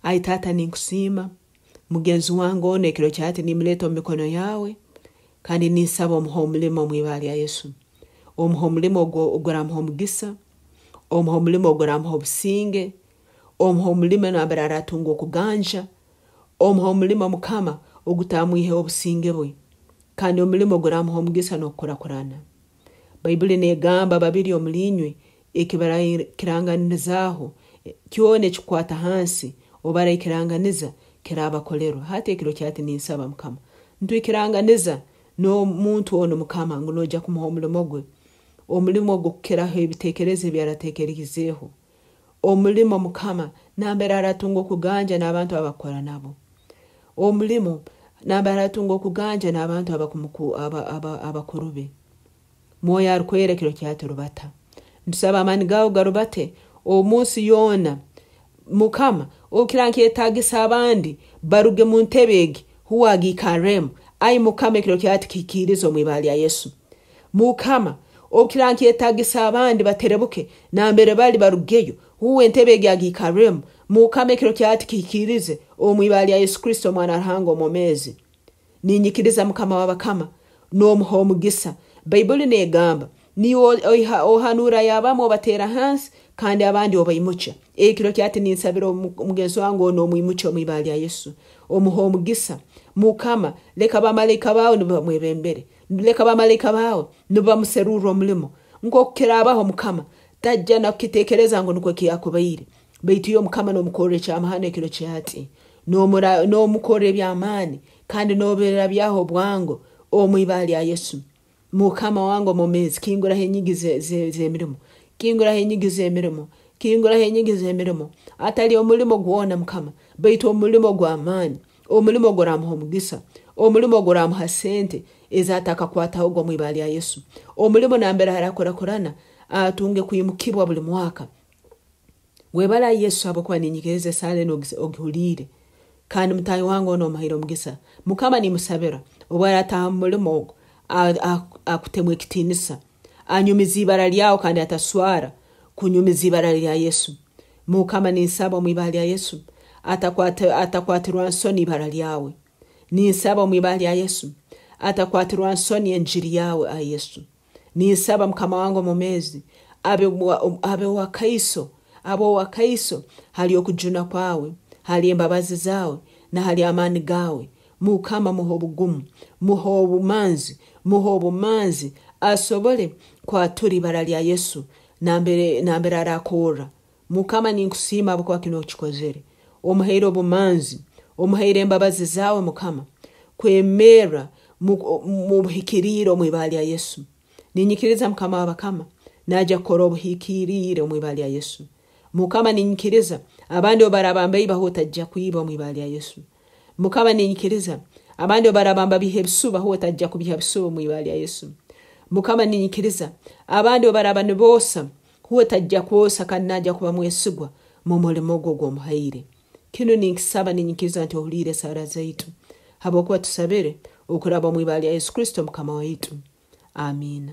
Ai Taata, ninkusiima, mugenzi wange onu ekiro kya hati nimuleeta omu mikono yaawe, kandi ninsaba omuhe omulimo omu ibara lya Yesu. Omuhe omulimo oguraamuha omugisa, omuhe omulimo oguraamuha obusinge, omuhe omulimo nambere araatunga okuganja, omuhe omulimo mukama ogutamwihaho obusinge bwe, kandi omulimo oguraamuha omugisa n'okukurakurana. Baibuli neegamba babiri omuli inywe eki baraikiranganizaaho, kyona ekikukwata hansi obu baraikiranganiza kiraabakolerwa. Hati ekiro kya hati ninsaba mukama, ntwikiranganiza n'omuntu onu mukama ngu noija kumuha omulimo gwe, omulimo ogukukiraho ebiteekerezo ebi arateekeriizeeho, omulimo mukama nambere aratunga okuganja n'abantu abakukora nabo, omulimo nambere aratunga okuganja n'abantu abakuru be. Mwoyo arukwera ekiro kya hati rubata. Ntusaba amaani gaawe garubate omunsi yoona. Mukama, obu kiraaba nikyetaagisa abandi baruge mu ntebe egi, huwe agiikarreemu. Ai mukama, ekiro kya hati kihikiirize omu ibara lya Yesu. Mukama, obu kiraaba nikyetaagisa abandi baterebuke nambere bali barugeyo, huwe entebe egi agiikarreemu. Mukama, ekiro kya hati kihikiirize omu ibara lya Yesu Kristo Omwana wa Ruhanga omwomeezi. Ninyikiriza mukama w'abakama n'omuha omugisa. Baibuli neegamba, niiwe ohanuurayo abamu obateera hansi kandi abandi obaimukya. Ekiro kya hati ninsabira omugenzi wange onu omwimukye omu ibara lya Yesu. Omuhe omugisa. Mukama, leka bamalaika baawe nibamwebembere. Leka bamalaika baawe nibamuserurra omulimo. Nk'oku kiraabaho mukama, tajja na kukiteekereza ngu nukwo kyakubaire. Baitu iwe mukama n'omukorra ekyamahano ekiro kya hati. N'omukorra eby'amaani kandi n'obirabyaho obwango omu ibara lya Yesu. Mukama wange omwomeezi, kinguraho enyigi z'emirimo, kinguraho enyigi z'emirimo, kinguraho enyigi z'emirimo. Atali omulimo gwona mukama, baitu omulimo gw'amaani, omulimo oguraamuha omugisa, omulimo oguraamuha sente ezatakakwatahoga omu ibara lya Yesu. Omulimo nambere arakurakurana atunge kwimukibwa buli mwaka. Webale Yesu habwokuba ninyikiriza esaara enu ogihuliire. Kandi mutaahi wange onu omuhaire omugisa. Mukama nimusabira obu arataaha mu mulimo ogu akutemu ekitiinisa, anyumize ibara lyawe kandi ataswara kunyumiza ibara lya Yesu. Mukama ninsaba omu ibara lya Yesu atakwatirwa nsoni ibara lyawe. Ninsaba omu ibara lya Yesu atakwatirwa nsoni enjiri yawe ai Yesu. Ninsaba mukama wange omwomeezi abe wakaiso, abe owakaiso hali okujuna kwawe, hali embabazi zaawe, na hali amaani gaawe. Mukama muhe obugumu, muhe obumanzi, muhe obumanzi asobole kwatura ibara lya Yesu nambere arakorra. Mukama ninkusiima habwokuba kinu okikozere. Omuhaire obumanzi, omuhaire embabazi zaawe mukama, kwemerra mu buhikiriire omu ibara lya Yesu. Ninyikiriza mukama w'abakama naija kukora obuhikiriire omu ibara lya Yesu. Mukama ninyikiriza abandi obu baraaba nibaiba huwe tajja kwiba omu ibara lya Yesu. Mukama ninyikiriza abandi obu baraaba nibabiiha ebisuba huwe tajja kubiiha bisuba omu ibara lya Yesu. Mukama ninyikiriza abandi obu baraaba niboosa huwe tajja kwosa kandi naija kuba mwesigwa mu mulimo gwe ogw'omuhaire. Kinu ninkisaba ninyikiriza nti ohuliire esaara zaitu habwokuba tusabire okuraba omu ibara lya Yesu Kristo mukama waitu. Amiina.